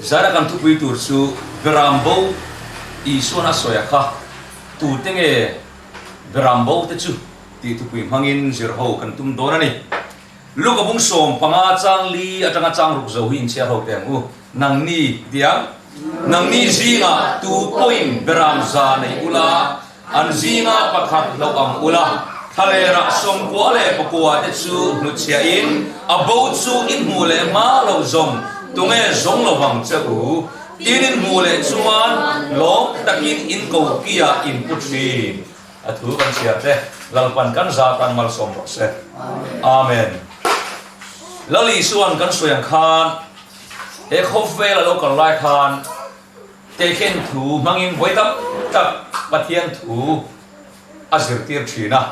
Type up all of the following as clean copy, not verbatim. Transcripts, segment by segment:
Zara kan thupui tur chu Beram bo Isuan a sawi a kha tute nge Beram bo te chu tih thupui hmangin zir ho kan tum dawn a ni. Luka bung 15 chang li atanga chang ruk zo hi inchhiar ho teh ang u. Nangni tiang nangni zingah tu pawhin Beram za nei ula, An zinga pakhat hlauh ang ula, thlalerah 98 leh pakua te chu hnutchhiahin a bo chu in hmuh leh hma lo zawng tunge zawng lo vang che u? Tin in hmuh leh chuan lawm takin in ko kiah in pu thin. A thu kan chhiar te, Lalpan kan za tan malsawm rawh se. Amen. Lal Isuan kan sawi ang khan he khawvel a lo kal lai khan, Tehkhen thu hmangin vawi tam tak Pathian thu a zirtir thin a.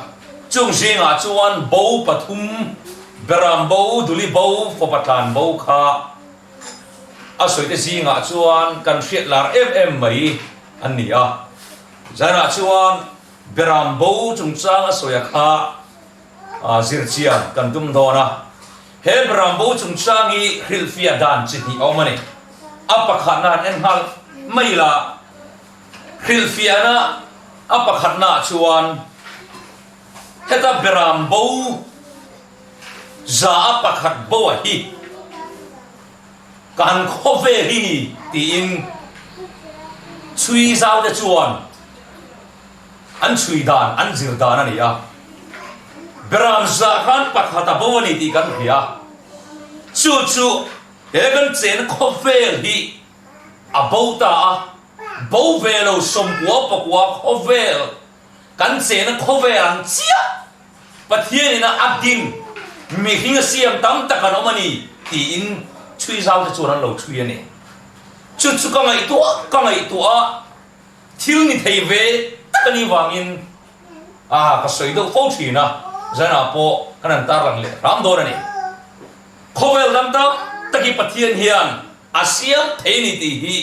Chung zingah chuan bo pathum, Beram bo, Duli bo, Fawpa tlan bo kha a sawite zingah chuan kan hriat lar em em mai an ni a. Zanah chuan Beram bo chungchang a sawia kha zirchian kan tum dawn a. He Beram bo chungchang hi hrilhfiah dan chi hnih a awm a ni. A pakhatna han en nghal mai la, hrilhfiahna a pakhatnaah chuan heta Beram bo za a pakhat bo a hi kan khawvel hi ni tiin chhui zau te chuan An chhui dan, an zir dan a ni a. Beram zah khan pakhat a bo a ni tih kan hria. Chu chu he kan chen khawvel hi a bo ta a, bo ve lo 99 khawvel kan chena khawvel ang chiah Pathian ina a din mihring a siam tam tak an awm a ni tiin chhui zau te chuan an lo chhui a ni. Chu chu ka ngaihtuah ka ngaihtuah a. Thil ni thei ve tak a nih vangin a ka sawi deuh fo thin a, zanah pawh kan han tarlang leh hram dawn a ni. Khawvel dang tak tak hi Pathian hian a siam thei a ni tih hi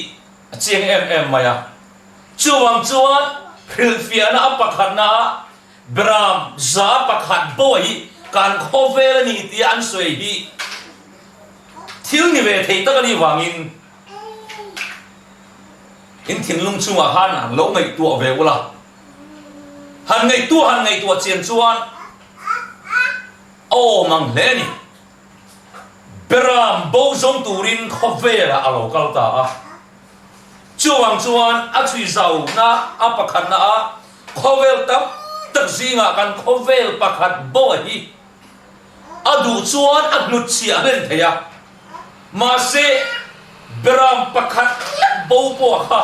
a chiang em em mai a. Chuvang chuan hrilhfiahna a pakhatna ah Beram 100 bo hi kan khawvel a ni tia an sawi hi thil ni ve thei tak a nih vangin In thinlung chungah khan han lo ngaihtuah ve ula. Han ngaihtuah han ngaihtuah chian chuan a awm ang hle a ni. Beram bo zawng turin khawvelah a lo kal ta a. Chuvang chuan a chhui zauna a pakhatna a khawvel tam tak zingah kan khawvel pakhat bo hi A duh chuan a hnutchhiah hlen thei a, mahse Beram pakhat lek bo pawh kha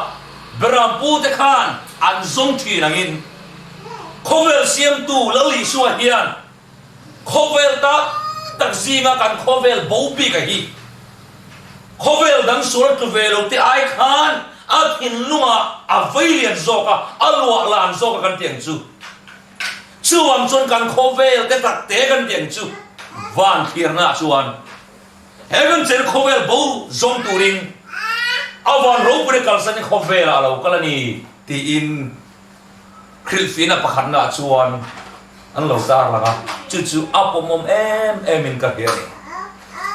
Beram pute khan an zawng thin angin khawvel siamtu Lal Isua hian khawvel tak tak zinga kan khawvel bo bik a hi khawvel dang sual tlu ve lo te ai khan a thinlungah a vei lian zawk a, a luah lan zawk a kan tih ang chu. Chuvang chuan kan khawvel te tak te kan tih ang chu van thlirna chuan he kan chen khawvel bo zawng turin a van ropui kalsan hi khawvelah a lo kal a ni tiin hrilhfihna pakhatna chuan an lo tarlang a, chu chu a pawmawm em em in ka hria a ni.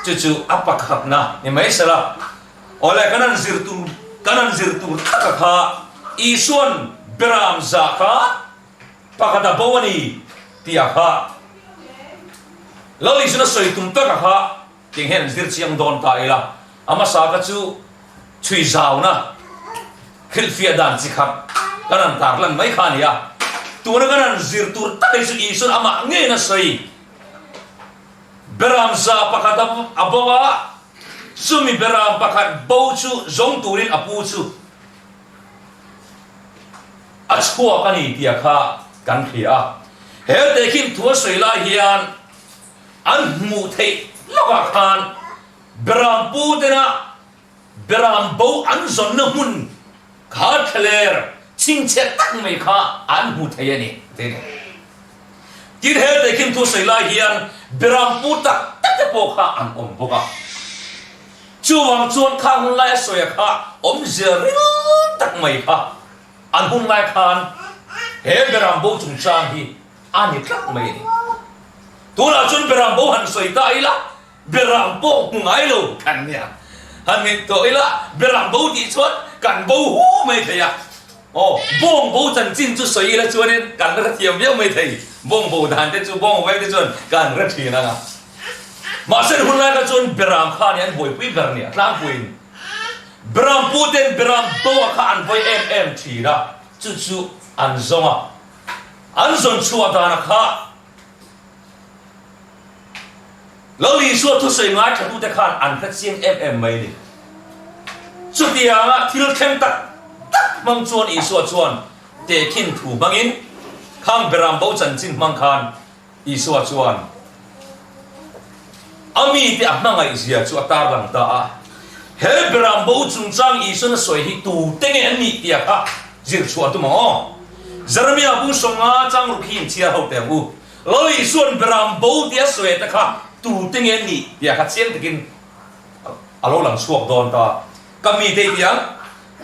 Chu chu a pakhatna ni mai sela awle kan han zir tur kan han zir tur taka kha Isuan Beram zah kha Pakhat a bo a ni tih a kha Lal Isuna sawi tum tak a kha tiang hian an zir chiang dawn ta ila, a hmasa kha chu chhui zauna hrilhfiah dan chi khat kan han tar lan mai kha a ni a, tuna kan han zir tur tak hi chu Isuna amah ngeiin a sawi. Beram za pakhat a bo a, chumi beram pakhat bo chu zawng turin a pu chu. A chhuak a ni tia kha kan hria a. He tehkhin thu a sawi lai hian an hmuh theih lawkah khan Beram pu tena Beram bo an zawnna hmun kha thlaler chhingchhe tak mai kha an hmu thei a ni ti a ni. Tin he tehkhin thu sawi lai hian Beram pu tak tak te pawh kha an awm bawk a. Chuvang chuan kha hun lai a sawi a kha awmzia ril tak mai kha an hun lai khan he Beram bo chungchang hi a ni tlat mai a ni. Tunah chuan Beram bo han sawi ta ila, Beram pawh hmu ngai lo kan nia. Han ngaihtuah ila, beram bo tih chuan kan bo hu mai thei a. Aw, bawng bo chanchin chu sawi ila chuanin kan hre thiam viau mai thei. Bawng bo dan te chu bawng veng te chuan kan hre thin ang a. Mahse hun lai kha chuan beram kha nih an buaipui ber nia tlangpuiin. Beram pu ten beram bo a kha an vawi em em thin a, chu chu an zawng a. An zawn chhuah dan a kha Lo Isua thusawi ngaithlatute khan an hre chiang em em mai ni. Chutianga thil thleng tak tak hmang chuan Isua chuan tehkhin thu hmangin khang beram bo chanchin hmang khan Isua chuan a mite a hmangaihzia chu a tarlang ta a. He beram bo chungchang Isuan a sawi hi tute nge an nih tia kha zir chhuah tum ang aw. Jeremia bung sawnga chang ruk hi inchhiar ho teh ang u. Lo Isuan beram bo tia sawi te kha tute nge an nih tia kha chiang takin a lo lang chhuak dawn ta. Ka mite i ti ang,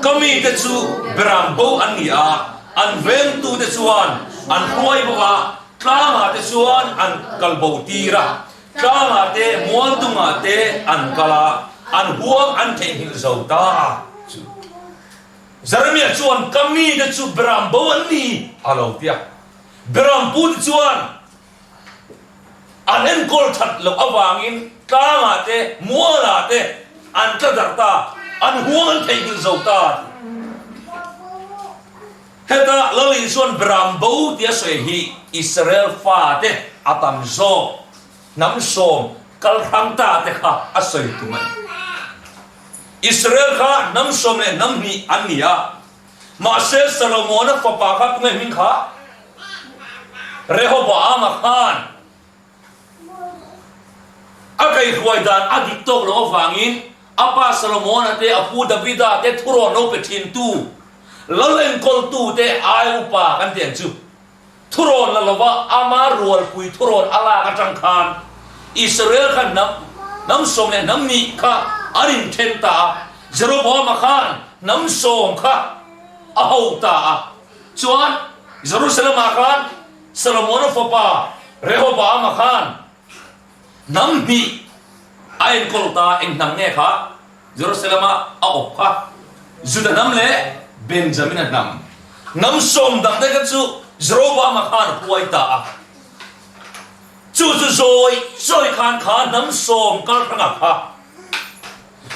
ka mite chu beram bo an ni a, an vengtute chuan an hruai bawk a, tlangah te chuan an kal bo tir a, tlangah te mualdungah te an kal a, an huang an theihnghilh zo ta a. Chu Jeremia chuan ka mite chu beram bo an ni a lo ti a. Beram pute chuan an enkawl that loh avangin tlangah te, mualah te an tla darh ta, an huang an theihnghilh zo ta a ti. Heta Lal Isua'n beram bo tia sawi hi Israel fate a tam zawk hnam sawm kal hrang ta te kha a sawi tum a ni. Israel kha hnam sawm leh hnam hnih an ni a, Mahse Solomona fapa kha tunge hming kha? Rehoboama khan a kaihruai dan a dik tawk loh avangin a pa Solomona te, a pu Davida te thurawn lo pe thintu, lal enkawltu te ai upa kan tih ang chu. Thurawn la lova ama rualpui thurawn a lak atang khan Israel kha hnam hnam sawm leh hnam hnih kha an inthen ta a, Jeroboama khan hnam sawm kha a ho ta a. Chuan Jerusalem-ah khan Solomona fapa Rehoboama khan Hnam hnih a enkawl ta, eng hnam nge kha? Jerusalem-a a awp kha Juda hnam leh Benjamina hnam. Hnam sawm dang te kha chu Jeroboama khan a huai ta a. Chu chu zawi zawi khan kha hnam sawm kal hrangah kha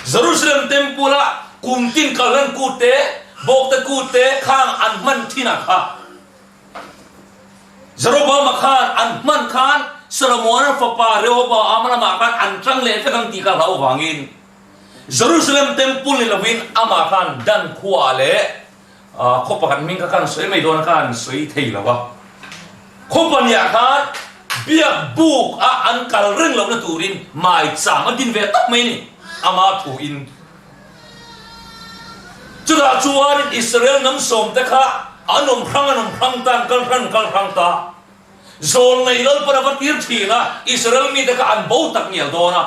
Jerusalem Temple-a kum tin kalhlan kut te, bawkte kut te khang an hman thinah kha Jeroboama khan an hman khan Solomona fapa Rehoboama lamah khan an tang leh vek ang tih kha hlauh avangin Jerusalem Temple ni lovin amah khan Dan khuaah leh khaw pakhat hming kha khan sawi mai dawn a khan sawi thei lo a. Khaw pahniah khan biak buk a an kal reng lohna turin maicham a din ve tawp mai a ni ama thuin. Chutah chuanin Israel hnam sawmte kha an awm hrang an awm hrang ta, an kal hrang an kal hrang ta. Zawl ngei Lalpan a va tir thin a, Israel mite kha an bo tak ngial dawn a.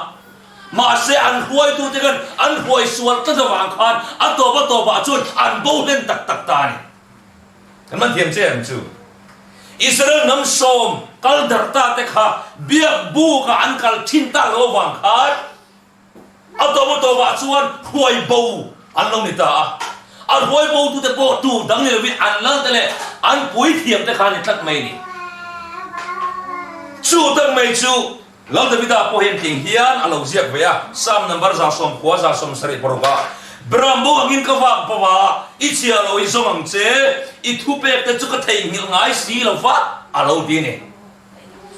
Mahse an hruaitute khan an hruai sual tlat avang khan a tawp a tawpah chuan an bo hlen tak tak ta a ni. Kan man thiam che em chu? Israel hnam sawm kal darh ta te kha biak bukah an kal thin tak lo avang khan, A tawp a tawpah chuan hruai bo an lo ni ta a. A hruai botute pawh tu dang ni lovin an lalte leh an puithiamte kha a ni tlat mai a ni. Chu tak mai chu Lal Davida pawh hian tling hian a lo ziak ve a, Psalm number 110 176 ah, Beram bo angin ka vak bo a, i chhia lo i zawng ang che, i thupekte chu ka theihnghilh ngai si lo va, a lo ti a ni.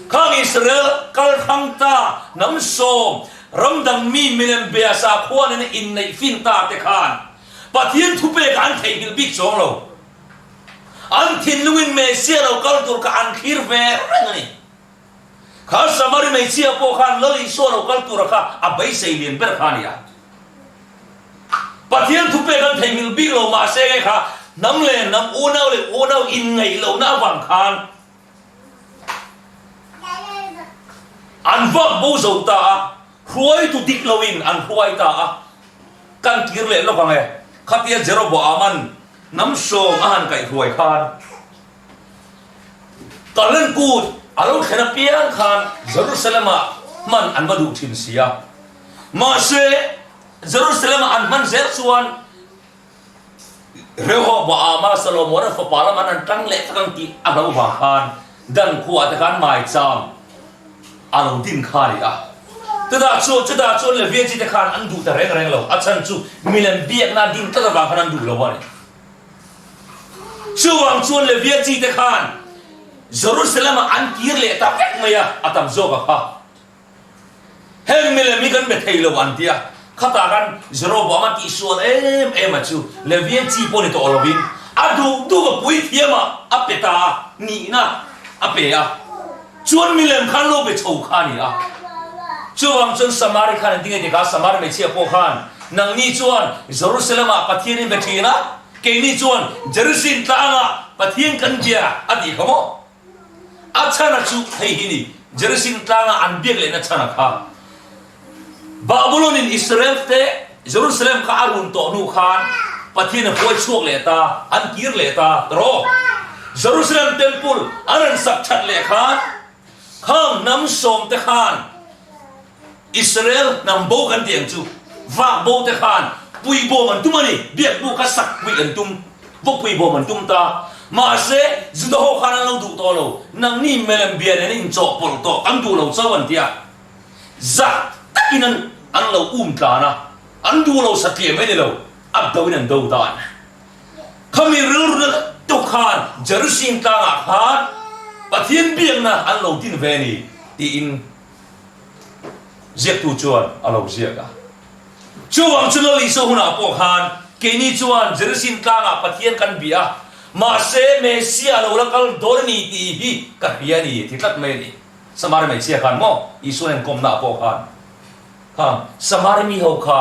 Khang Israel kal hrang ta hnam sawm, ram dang mi milem bia sakhua nena inneih fin ta te khan Pathian thupek an theihnghilh bik chuang lo. An thinlungin Messiah lo kal tur kha an thlir ve reng a ni. Kha Samari hmeichhia pawh khan Lal Isua lo kal tura kha a beisei lian ber kha a ni a. Pathian thupek an theihnghilh bik lo mahse nge kha hnam leh hnam, unau leh unau inngaih lohna avang khan An vak bo zo ta a, hruaitu dik loin an hruai ta a, kan kir leh lawk ang e. Khatia Jeroboaman hnam sawm a han kaihhruai khan Kalen kut a lo thlen apiang khan Jerusalem-ah hman an va duh thin si a. Mahse. Jerusalem-a an hman zel chuan Rehoboama Solomona fapa lam an an tang leh vek ang tih a hlo vang khan Dan khuaah te khan maicham a lo din kha a ni a. Chutah chuan chutah chuan Levia chi te khan an duh ta reng reng lo, a chhan chu milem biakna a din tlat avang khan an duh lo a ni. Chuvang chuan Levia chi te khan Jerusalem-ah an kir leh ta vek mai a, a tam zawk a kha. Heng milem hi kan be thei lo an ti a, khatah khan Jeroboam a tihsual em em a chu Levia chi pawh ni tawh lovin a duh duh a puithiam ah a pe ta a, nihna a pe a, chuan milem khan lo be chho kha a ni a. Chuvang chuan Samari khan an ti ngei tikah Samari hmeichhia pawh khan nangni chuan Jerusalem ah Pathian in be thin a, keini chuan Jerusalem tlangah Pathian kan bia a tih kha maw? A chhana chu hei hi ni, Jerusalem tlanga an biak lehna chhana kha. Babylon-in Israel te Jerusalem kha a run tawh hnu khan Pathian a huai chhuak leh ta, an kir leh ta, tawh. Jerusalem Temple an rawn sak that leh khan khang hnam sawm te khan Israel hnam bo kan tih ang chu, vak bo te khan puibawm an tum a ni, biakbu kha sak puih an tum, vawpui bawm an tum ta. Mahse, Juda ho khan an lo duh tawh lo, nangni milem bia nen inchawhpawlh tawh kan duh lo chauh an ti a, zah takin an an lo um tlan a, an duh lo satliah mai ni lo, a do in an do dan. Khami rilru na lutuk khan Jerusalem tlangah khan Pathian biakna an lo din ve a ni tiin, Ziaktu chuan a lo ziak a. Chuvang chu Lal Isua hunah pawh khan keini chuan Jerusalem tlangah Pathian kan bia a, mahse Messiah a lo la kal dawn a ni tih hi ka hria a ni ti tlat mai a ni. Samari hmeichhia khan maw Isua nen kawmnaah pawh khan kha Samari mi ho kha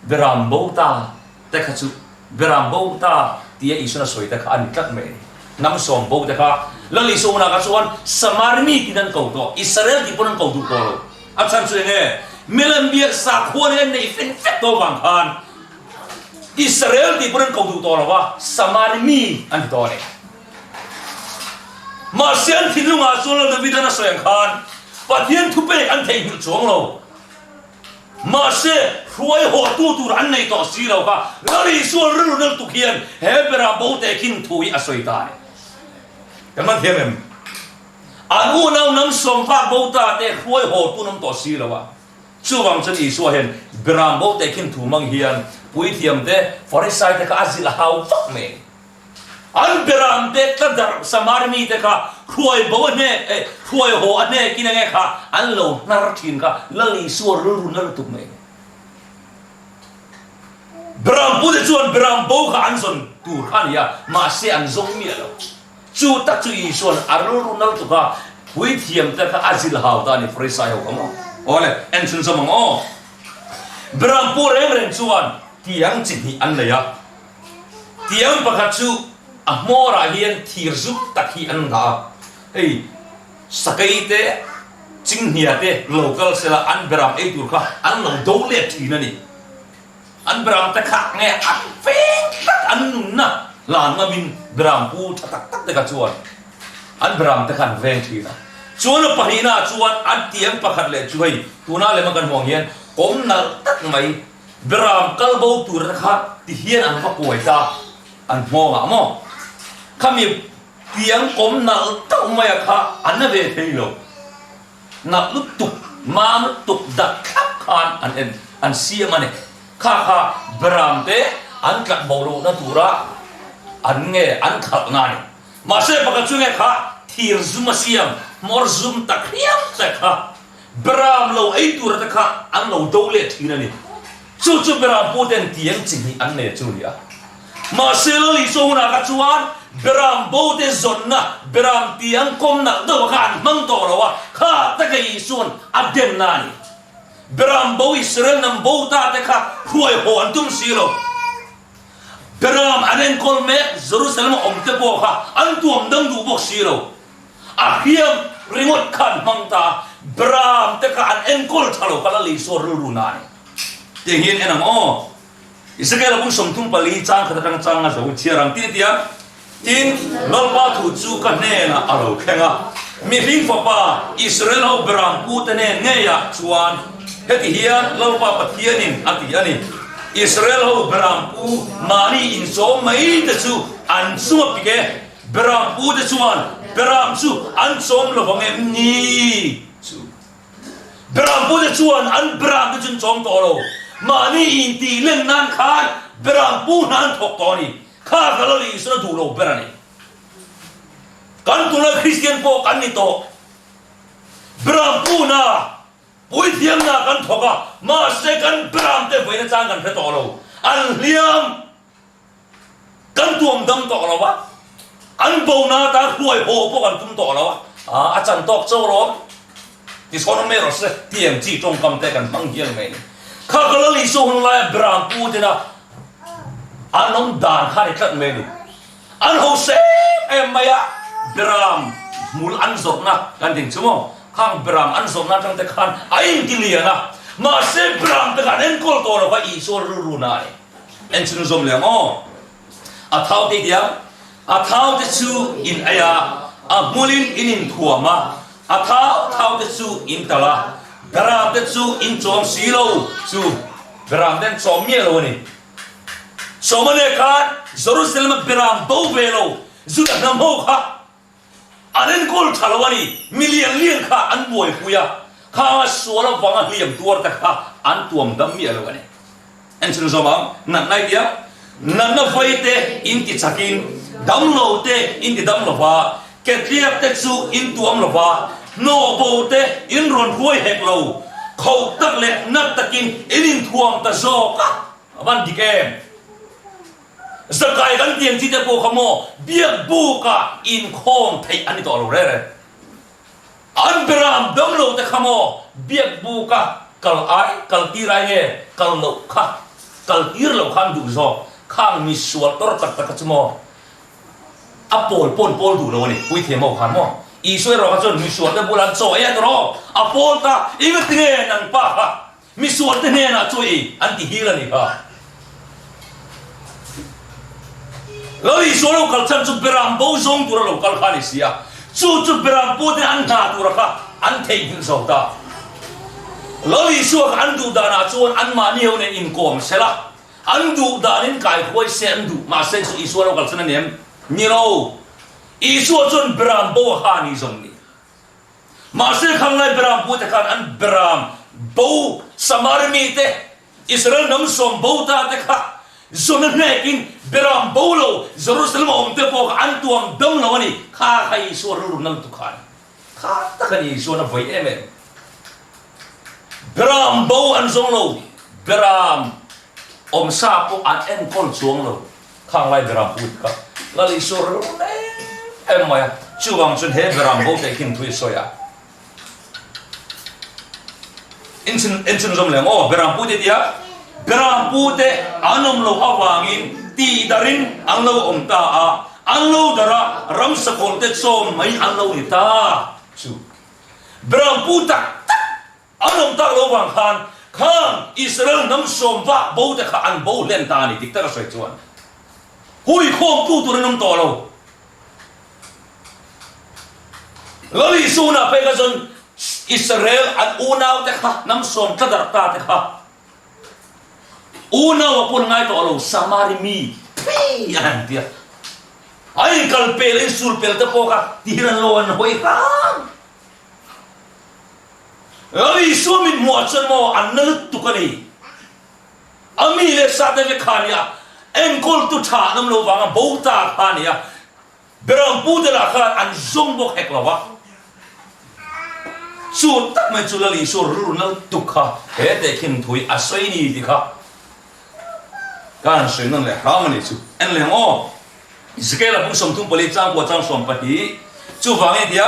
Beram bo ta te kha chu Beram bo ta tia Isuan a sawi te kha a ni tlat mai a ni. Hnam sawm bo te kha Lal Isua hunah kha chuan Samari mi tiin an ko tawh, Israel tih pawn an ko duh tawh lo. A chhan chu eng nge? Milem biak sakhua nen an neih fin fek tawh vang khan Israel tih pawn an ko duh tawh lo va, Samari mi an ti tawh a ni. Mahse an thinlungah chuan Lal Davidan a sawi ang khan Pathian thupek an theihnghilh chuang lo. Mahse, hruai hawhtu tur an nei tawh si lo kha Lal Isua rilru nal tuk hian he berah bo teh khin thu hi a sawi ta a ni. Kan man thiam em? An unau hnam sawmfak bo ta te hruai hawhtu an awm tawh si lo a. Chuvang chuan Isua hian berah bo teh khin thu hmang hian puithiam te, Farisai te kha a zilh a hau vak mai a ni. An beram te tla darh Samari mite kha hruai bo a hnek eh hruai haw a hnekin enge kha an lo hnar thin kha Lal Isua rilru na lutuk mai. Beram pute chuan beram bo kha an zawn tur kha a ni a, mahse an zawng miah lo. Chu tak chu Isua'n a rilru na lutuk a, puithiam te kha a zilh hau ta a ni Farisai ho kha maw? Awle, en chhunzawm ang aw. Beram pu reng reng chuan tiang chi hnih an nei a. Tiang pakhat chu a hmawrah hian thir zuk tak hi an dah a, hei sakei te, chinghnia te lo kal sela an beram ei tur kha an lo do let thin a ni. An beram te kha nge an veng tlat an nunna hlan ngamin beram pu tha tak tak te kha chuan an beram te kha an veng thin a. Chuan a pahnihna ah chuan an tiang pakhat leh chu hei tuna lema kan hmuh ang hian kawm nalh tak mai Beram kal bo tur te kha ti hian an va kuai ta, an nghawng ah maw? Khami tiang kawm nalh tauh mai a kha an na ve thei lo. Nalh lutuk, mam lutuk dak thlap khan an en, an siam a ni. Kha kha beram te an tlat bo lohna tura an nge an khalhna a ni. Mahse pakhat chu nge kha thir zum a siam, hmawr zum tak hriam te kha Beram lo ei tur te kha an lo do leh thin a ni. Chu chu beram pu ten tiang chi hnih an nei chu a ni a. Mahse Lal Isua hunah kha chuan beram bo te zawnna beram tiang kawm nalh deuh kha an hmang tawh lo a, kha taka Isua'n a demna a ni. Beram bo Israel hnam bo ta te kha hruai haw an tum si lo. Beram an enkawl mek Jerusalem a awm te pawh kha an tuam dang duh bawk si lo. A hriam ringawt kha an hmang ta a, Beram te kha an enkawl tha lo kha Lal Isua rilru na a ni. Tiang hian en ang aw. Ezekiel bung 34 chang khat atang chang a zo chhiar ang tin tia, Tin, Lalpa thu chu ka hnenah a lo thleng a, mihring fapa Israel ho Beram pute nen ngeiah chuan. Heti hian Lalpa Pathianin a ti a ni, Israel ho Beram pu mahni inchawm mai te chu an chung a pik e, Beram pu te chuan Beram chu an chawm lo vang em ni? Chu Beram pu te chuan an Beram te chu an chawm tawh lo, mahni intih len nan khan Beram pu hna an thawk tawh a ni. Kha ka Lal Isua duh lo ber a ni. Kan tunlai Kristian pawh kan ni tawh. Beram puna puithiamna kan thawk a, mahse kan beram te vawiin atang kan hre tawh lo. An hliam kan tuam dam tawh lo a, an bona atan hruai haw pawh kan tum tawh lo a, a chan tawk chauh alawm. Tisawn awm mai rawh se, tiang chi tawngkam te kan hmang hial mai a ni. Kha ka Lal Isua hun laia Beram pu tena an awm dan kha a ni tlat mai a ni. An ho sem em mai a, Beram hmul an zawrhna kan ding chu maw? Khang Beram an zawrhna atang te khan a inti lian a, mahse Beram te kha an enkawl tawh lo va, Isua rilru na a ni. En chhun zawm leh ang aw. A thau te diam, a thau te chu in ei a, a hmulin in inthuam a, a thau thau te chu in talh a, beram te chu in chawm si lo chu beram te an chawm miah lo a ni. Sawmane khan Jerusalem a beram bo ve lo Juda hnam ho kha an enkawl tha lo a ni, mi lian lian kha an buaipui a, khanga sual avanga hliam tuar te kha an tuam dam miah lo a ni. En chhun zawm ang, natna i tia, natna vai te in ti chakin, damlo te in ti dam lova, ketliak te chu in tuam lova, hnawh bo te in rawn hruai hek lo, khoh tak leh nat takin in inthuam ta zawk a, a van dik em? Zakai kan tiang chi te pawh kha maw biak bukah inkhawm theih a ni tawh lo rere. An beram dam lo te kha maw biak buka kal ai, kal tir ai nge kal loh kha, kal tir loh kha an duh zawk. Khang mi sual tawr tak tak kha chu maw a pawl pawn pawl duh lo a ni. Puithiam ho khan maw Isua erawh kha chuan mi sual te bulah an chaw ei a ni rawh, a pawl ta, engati nge nang pa kha Misual te hnenah chu ei an ti hil a ni kha. Lal Isua lo kal chhan chu Beram bo zawng tura lo kal kha a ni si a, chu chu Beram pu te an hna tura kha an theihnghilh zo ta. Lal Isua kha an duh danah chuan anmahni ho nen inkawm se la, an duh danin kaikhuai se an duh, mahse chu Isua lo kal chhan a ni em? Ni lo. Isua chuan Beram bo a kha a ni zawng ni. Mahse khanglai Beram pute khan an Beram bo Samari mite, Israel hnam sawm bo ta te kha zawn a hnekin Beram bo lo Jerusalem a awm te pawh kha an tuam dam lo a ni. Kha kha Isua rilru na lutuk kha a ni. Kha tak a ni Isua'n a vawi em em. Beram bo an zawng lo, Beram awm sa pawh an enkawl chuang lo. Khang lai Beram put kha Lal Isua rilru em em mai a, chuvang chuan he Beram bo teh khin thu i sawi a. Inchhun inchhun zawm leh ang aw, Beram pute tia Beram pute an awm loh avangin tih darin an lo awm ta a, an lo dar a, ramsa kawlh te chawm mai an lo ni ta chu. Beram pu tak tak An awm tak lo vang khan khang Israel hnam sawm vah bo te kha an bo hlen ta a ni dik tak a sawi chuan hui khawmtu tur an awm tawh lo. Lal Isuna phei kha chuan Israel an unau te kha hnam sawm tla darh ta te kha unau a pawn ngai tawh lo Samari mi phei a han ti a. A inkal pel a insul pel te pawh kha ti hian an lo an hawi hram. Lal Isua min hmuh chuan maw an na lutuk a ni. A mi leh sa te vek kha a ni a, enkawltu tha an awm lo vanga bo ta kha a ni a, Beram pu te lah khan an zawng bawk hek lo va. Chu tak mai chu Lal Isua rilru na lutuk kha he tehkhin thui a sawi ni tih kha ka han sawi nawn leh hram a ni chu. En leh ang aw. Ezekiel-a bung 34 changkua chang 12, Chuvangin a ti a,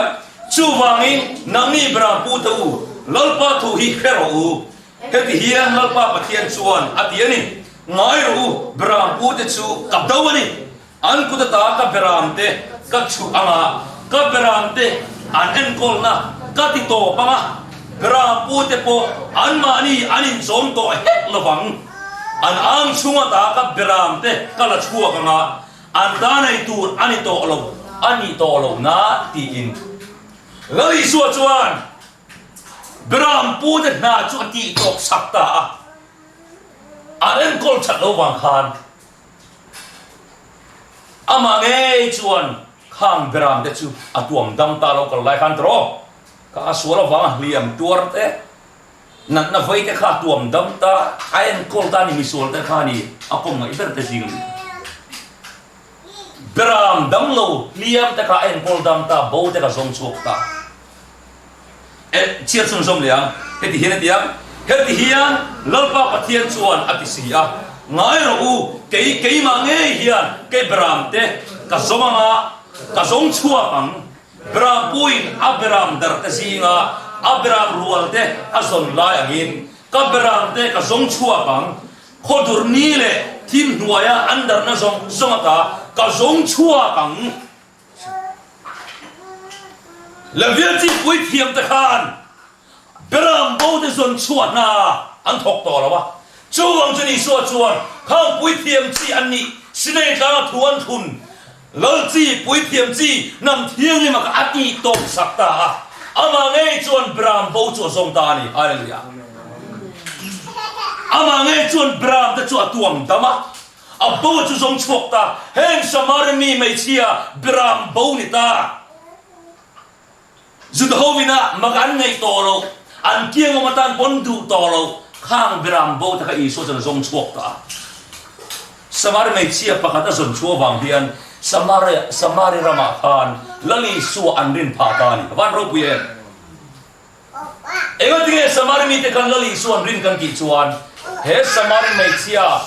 Chuvangin nangni Beram pute u, Lalpa thu hi hre rawh u. Heti hian Lalpa Pathian chuan a ti a ni, Ngai rawh u, Beram pute chu ka do a ni. An kut ata ka Beram te ka chhuh ang a, ka Beram te an enkawlna ka ti tawp ang a, Beram pute pawh anmahni an inchawm tawh hek lovang. An ang chhung ata ka beram te ka la chhuak ang a, an ta nei tur a ni tawh lo, a nih tawh lo na tiin. Lal Isua chuan. Beram pute hna chu a tih tawk sak ta a, an enkawl that lo vang khan amah ngei chuan khang beram te chu a tuam dam ta lo kal lai khan tawh ka a sual avanga hliam tuar te natna vei te kha a tuam dam ta a enkawl ta ni misual te kha ni a kawm ngaih ber te zing a ni. Beram dam lo hliam te kha a enkawl dam ta bo te kha zawng chhuak ta. Eh, chhiat chhunzawm leh ang. Heti hian a ti ang, Heti hian Lalpa Pathian chuan a ti si a, Ngai rawh u, kei keimah ngei hian kei beram te ka zawm ang a, ka zawng chhuak ang. Beram puiin a beram dar te zinga a beram rual te a zawn lai angin ka beram te ka zawng chhuak ang. Khawdur ni leh thim hnuaia an darna zawng zawng ata ka zawng chhuak ang. Levian chi puithiam te khan Beram bo te zawn chhuah hna an thawk tawh lo a, chuvang chuan Isua chuan khang puithiam chi an nih Sinai tlanga thu an thlun Lal chi puithiam chi hnam thianghlim a kha a tih tawp sak ta a, amah ngei chuan Beram bo chu a zawng ta a ni. Hallelujah! Amah ngei chuan Beram te chu a tuam dam a. A bo chu zawng chhuak ta, heng Samari mi hmeichhia Beram bo ni ta. Juda ho ina mak an ngaih tawh lo, an kiang awm atan pawn duh tawh lo, khang Beram bo te kha Isua chuan a zawng chhuak ta a. Samari hmeichhia pakhat a zawn chhuah vang hian Samaria Samari ramah khan Lal Isua an rin phah ta a ni. Van ropui em! Engatinge Samari mite khan Lal Isua an rin kan tih chuan he Samari hmeichhia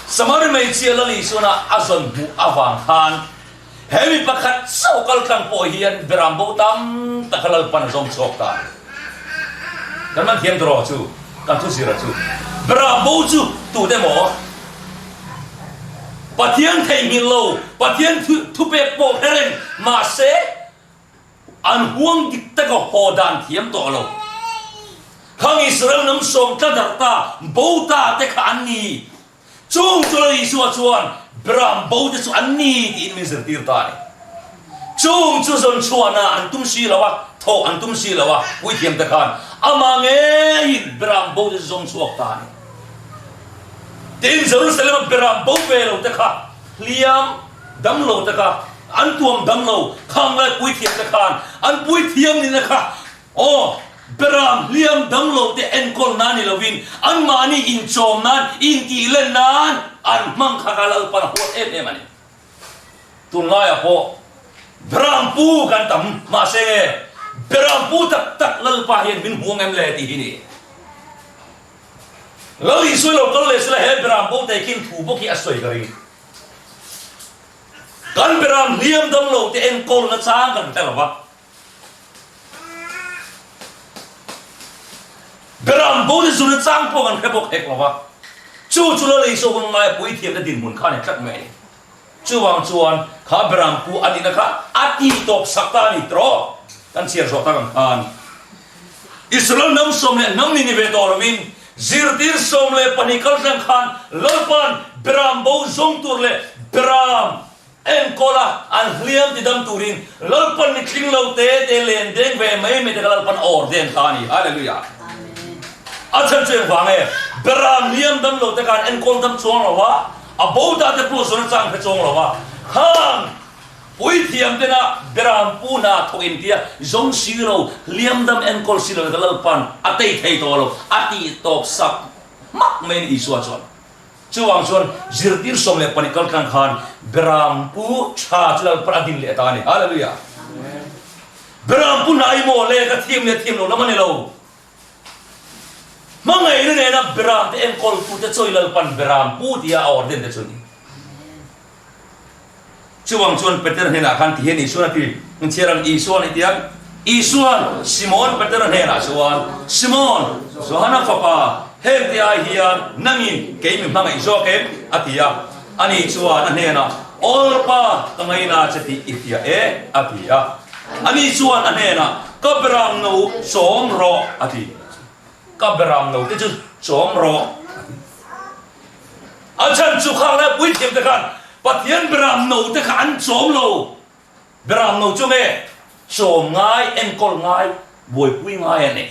Samari hmeichhia Lal Isuana a zawn hmuh avang khan he mi pakhat chauh kal tlang pawh hian beram bo tam tak a Lalpan a zawng chhuak ta a ni. Kan man thiam tawh chu kan thu zira chu beram bo chu tute maw Pathian theihnghilh lo Pathian thupek pawh hre reng mahse An huang dik taka haw dan thiam tawh lo. Khang Israel hnam sawm tla darh ta, bo ta te kha an ni. Chung chu Lal Isua chuan Beram bo te chu an ni tiin min zirtir ta a ni. Chung chu zawn chhuahna an tum si lo a, thawh an tum si lo a, puithiam te khan amah ngeiin Beram bo te chu zawng chhuak ta a ni. Tin, Jerusalem-a Beram bo ve lo te kha hliam damlo te kha an tuam damlo khang lai puithiam te khan an puithiam nihna kha aw beram hliam damlo te enkawl nan ni lovin anmahni inchawm nan intih len nan an hmang kha kha Lalpan a huat em em a ni. Tunlaiah pawh beram pu kan tam mahse nge beram pu tak tak Lalpa hian min hmu ang em le tih hi ni. Lal Isua lo kal leh sela he beram bo te khin thu bawk hi a sawi ka ring. Kan beram hliam dam lo te enkawl na chang kan hre lo va. Beram bo te zun na chang pawh kan hre bawk hek lo va. Chu chu Lal Isua hun ngaia puithiam te dinhmun kha a ni tlat mai a ni. Chuvang chuan kha beram pu a nihna kha a ti tawp sak ta a ni tawh. Kan chhiar zawh tak ang khan Israel hnam 12 ni ni ve tawh lovin zirtir 12 kal thleng khan Lalpan beram bo zawng tur leh beram enkawla an hliam ti dam turin Lalpan ni tling lo te te len deng ve mai mai te kha Lalpan a awr den ta a ni. Hallelujah! A chhan chu engvang e? Beram hliam dam lo te khan enkawl dam chuang lo a, A bo ta te pawh zawn a chang hre chuang lo a, khang puithiam tena beram pu hna thawk in tia zawng si lo, hliam dam enkawl si lo ka Lalpan a tei thei tawh lo, a tih tawp sak hmak mai a ni Isua chuan. Chuvang chuan zirtir 12 kal tlang khan beram pu tha chu Lalpan a din leh ta a ni. Hallelujah! Beram pu hna i maw le ka thiam leh thiam lo lam a ni lo. Hmangaihna nena Beram te enkawltute chawi Lalpan Beram pu tia a awr den te chu a ni. Chuvang chuan Peter hnenah khan ti hian Isuan a ti, Inchhiar ang Isuan i ti a, Isuan Simon Peter hnenah chuan, Simon, Johana fapa, heng te ai hian nangin kei mi hmangaih zawk em? a ti a. Ani chuan a hnenah, Awlpa, ka ngaina che tih i hria e, a ti a. Ani chuan a hnenah, Ka beram no chawm rawh, a ti. Ka beram no te chu chawm rawh, a ti. A chhan chu khang lai puithiam te khan Pathian beram no te kha an chawm lo. Beram no chu nge chawm ngai, enkawl ngai? Buaipui ngai a ni.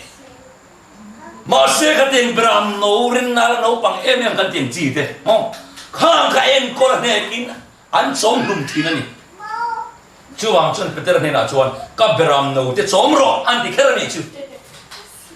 Mahse khatiang beram no rinna la naupang em em kan tiang chi te maw khang kha enkawl a hnekin an chawm hlum thin a ni. Chuvang chuan Petera hnenah chuan ka beram no te chawm rawh an ti kher a nih chu.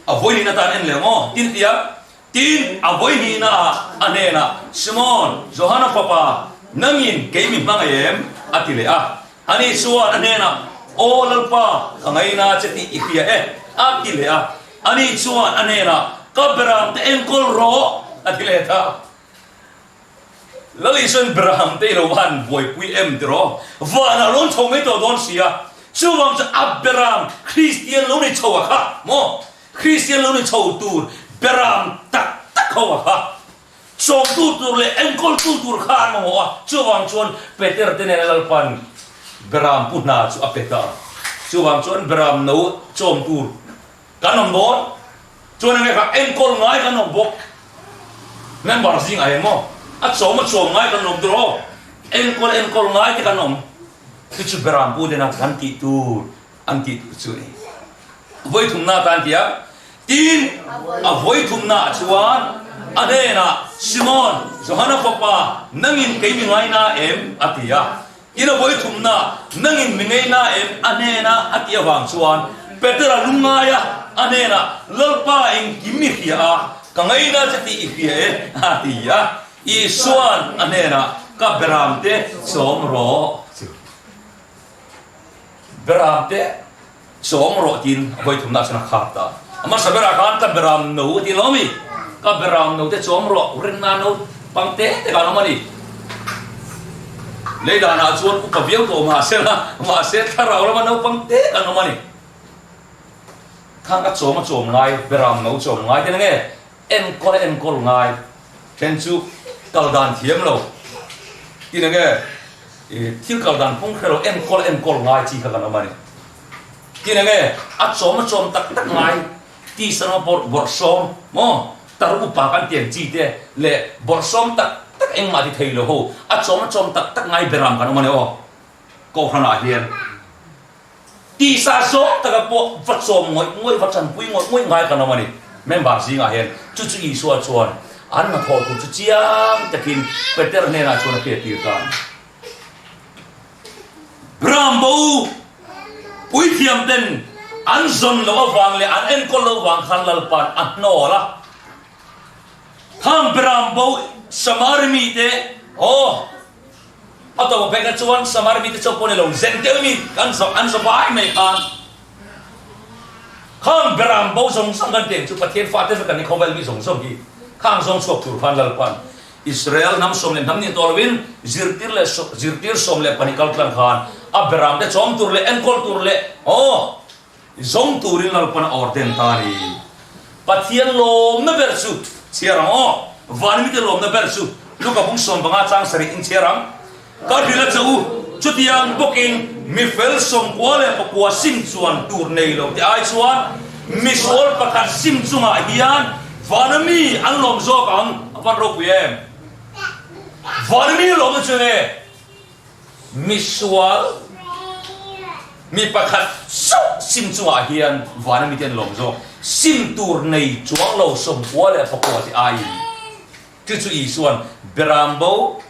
A vawiin atan en leh maw? Tin tia Tin, a vawihnihna ah a hnenah, Simon, Johana fapa, nangin kei mi hmangaih em? a ti leh a. Ani chuan a hnenah, Aw Lalpa, ka ngaina che tih i hria e, a ti leh a. Ani chuan a hnenah, Ka beram te enkawl rawh, a ti leh ta. Lal Isuan Beraham te i lo va han buaipui em tiraw? Vanah rawn chho mai tawh dawn si a. Chuvang chu a Beram Kristian lo ni chho a kha maw? Kristian lo ni chho tur Beram tak tak ho a kha. Chawmtu tur leh enkawltu tur kha an mamawh a. Chuvang chuan Peter te nena Lalpan Beram pu hna chu a pe ta a. Chuvang chuan Beram no chawm tur Kan awm dawn chuan enge kha enkawl ngai kan awm bawk. Member zingah hian maw a chawm a chawm ngai kan awm tur aw, enkawl enkawl ngai te kan awm. Chu chu Beram pu tena kan tih tur an tih tur chu a ni. Vawi thumna atan ti a, tin a vawi thumna ah chuan a hnenah Simon, Johana fapa, nangin kei mi ngaina em? a ti a. Tin a vawi thumna, Nangin mi ngei na em? A hnena a tih avang chuan Petera lungngai a, a hnenah, Lalpa engkim i hria a, ka ngei na che tih i hria e, a ti a. Isua'n a hnenah, Ka beramte chawm rawh chu. Beramte Chawm rawh tiin a vawi thumna chuan a khar ta. A hmasa berah khan ka beram no a ti lo mi? Ka beram no te chawm rawh, rinna no pang te te khan awm a ni. Lei danah chuan upa viau tawh mahse la, mahse thlarau lama naupang te kan awm a ni. Khang ka chawm a chawm ngai, beram no chawm ngai te nge enkawl a enkawl ngai then chu kal dan thiam lo tin enge thil kal dan phung hre lo enkawl a enkawl ngai chi kha kan awm a ni. Tin enge a chawm a chawm tak tak ngai tisa lama bawrh bawrhsawm maw tar upa kan tiang chi te leh bawrhsawm tak tak engmah ti thei lo ho a chawm a chawm tak tak ngai beram kan awm a ni aw Kohhran ah hian tisa zawng taka pawh va chawm ngawih ngawih va tanpui ngawih ngawih ngai kan awm a ni member zingah hian chu chu Isua chuan an hnathawh tur chu chiang takin Peter hnenah chuan a hriattir ta a ni. Rambo puithiam ten an zawn loh avang leh an enkawl loh avang khan Lalpa'n a hnawl a. Khang Rambo Samari mite aw a tawp a phek chuan Samari mite chauh pawh ni lo Jentail mi kan zawh an zawh vai mai khan khang Rambo zawng zawng kan teng chu Pathian fate vek an ni khawvel mi zawng zawng hi khang zawng chhuak tur khan Lalpa'n Israel hnam 14 nih tawh loin zirtir leh zirtir 12 kal tlang khan a beram te chawm tur leh enkawl tur leh aw zawng turin Lalpan a ordain ta a ni. Pathian lawmna ber chu chhiar ang aw, van mite lawmna ber chu Luka bung 15 chang sarih in chhiar ang. Ka hrilh a che u, chutiang bawkin mi fel 99 sim chuan tur nei lo te ai chuan misual pakhat sim chungah hian vana mi an lawm zawk ang, a van ropui em? Vana mi lawmna chu enge? Misual mi pakhat chauh sim chungah hian vana mite an lawm zawk, sim tur nei chuang lo 99 te aiin. Chu chu Isua'n Berambo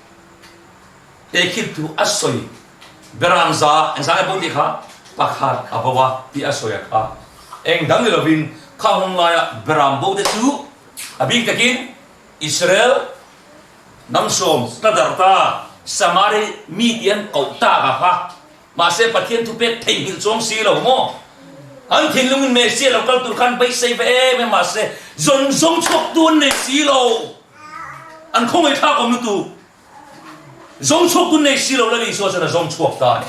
Tehkhip thu a sawi Beram za engzah nge bo tih kha pakhat a bo a tih a sawi a kha. Eng dang ni lovin kha hun laia Beram bo te chu a bik takin Israel hnam sawm tla dar ta Samari mi tih an koh tak a kha. Mahse Pathian thu pek theihnghilh chuang si lo maw? An thinlungin Messiah lo kal tur khan beisei ve em em mahse zawn zawng chhuak tu an nei si lo. An khawngaihthlak awm lutuk. Zawng chhuak tu nei si lo Lal Isua chuan a zawng chhuak ta a ni.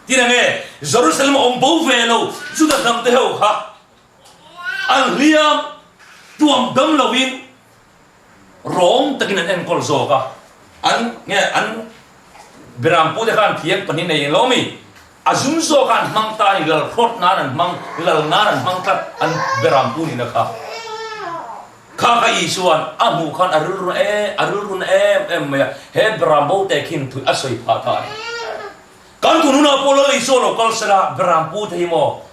Tin enge Jerusalem a awm bo ve lo Juda hnam te ho kha an hliam tuam dam lovin rawng takin an enkawl zawk a. An nge an Beram pute khan thiam pahnih nei lo mi? A zum zawk a an hmang ta a ni, lal hrawt nan an hmang, lal nan an hmang tlat an Beram pu nihna kha. Kha kha Isua'n a hmuh khan a rilru em, a rilru na em em mai a, he Beram bo te khin thui a sawi phah ta a ni. Kan tun hunah pawh Lal Isua lo kal sela Beram pu te hi maw?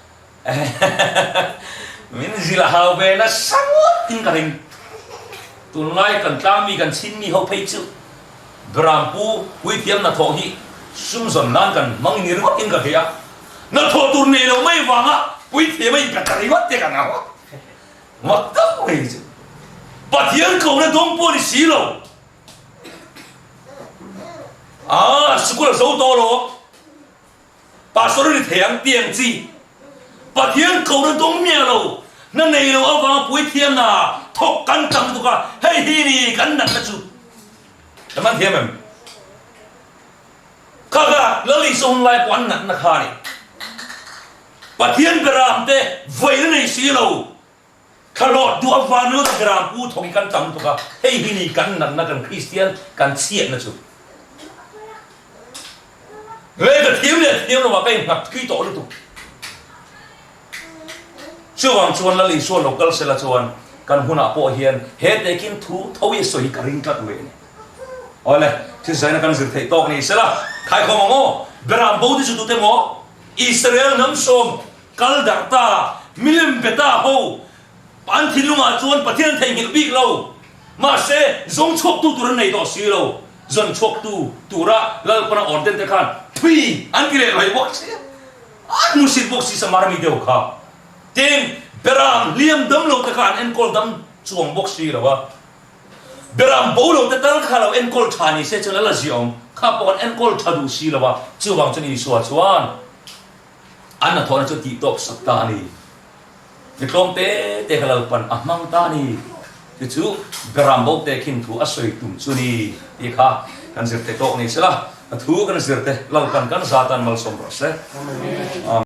Min zilh a hau ve nasa ngawt in ka ring. Tunlai kan tlangmi kan chinmi ho phei chu Berampu puithiam hnathawh hi sum zawn nan kan hmang ni ringawt in ka hria. Hnathawh tur nei lo mai vanga puithiam a inpe ta ringawt te kan au a. Mak tak mai chu Pathian kohna dawng pawh ni si lo. Aa sikul a zo tawh lo. Pastor a ni thei ang tih ang chi. Pathian kohna dawng miah lo, hna nei lo avanga puithiam hna thawk kan tam lutuk a, hei hi ni kan natna chu. Kan man thiam em? Kha kha Lal Isua hun lai pawh an natna kha a ni. Pathian beram te vawiin a nei si lo. Thlalawt duh avang ringawt a beram pu thawk hi kan tam lutuk a, hei hi ni kan natna kan Kristian kan chhiatna chu. Lei ka thiam leh thiam lovah ka innghat thui tawh lutuk. Chuvang chuan Lal Isua lo kal sela chuan kan hunah pawh hian he tehkhin thu tho hi a sawi hi ka ring tlat mai a ni. Awle, thil zaina kan zir theih tawk ni sela, khaikhawm ang aw, Beram bo te chu tute maw? Israel hnam sawm kal darh ta, milim be ta ho, an thinlungah chuan Pathian theihnghilh bik lo. Mahse, zawng chhuaktu tur an nei tawh si lo. Zawn chhuaktu tura Lalpana orden te khan thui an ti leh laih bawk si a, an hmusit bawk si Samar mi deuh kha. Tin, Beram hliam dam lo te kha an enkawl dam chuang bawk si lo a. Beram bo lo te tal kha lo enkawl tha ni se chuan a la ziaawm kha pawh an enkawl tha duh si lo a, chuvang chuan Isua chuan an hnathawhna chu a tihtawp sak ta a ni. Mi tlawm te te kha Lalpan a hmang ta a ni. Chu chu Beram bo te khin thu a sawi tum chu ni tih kha kan zir te tawk ni sela, a thu kan zir te Lalpan kan zatan malsawm rawh se. Amen.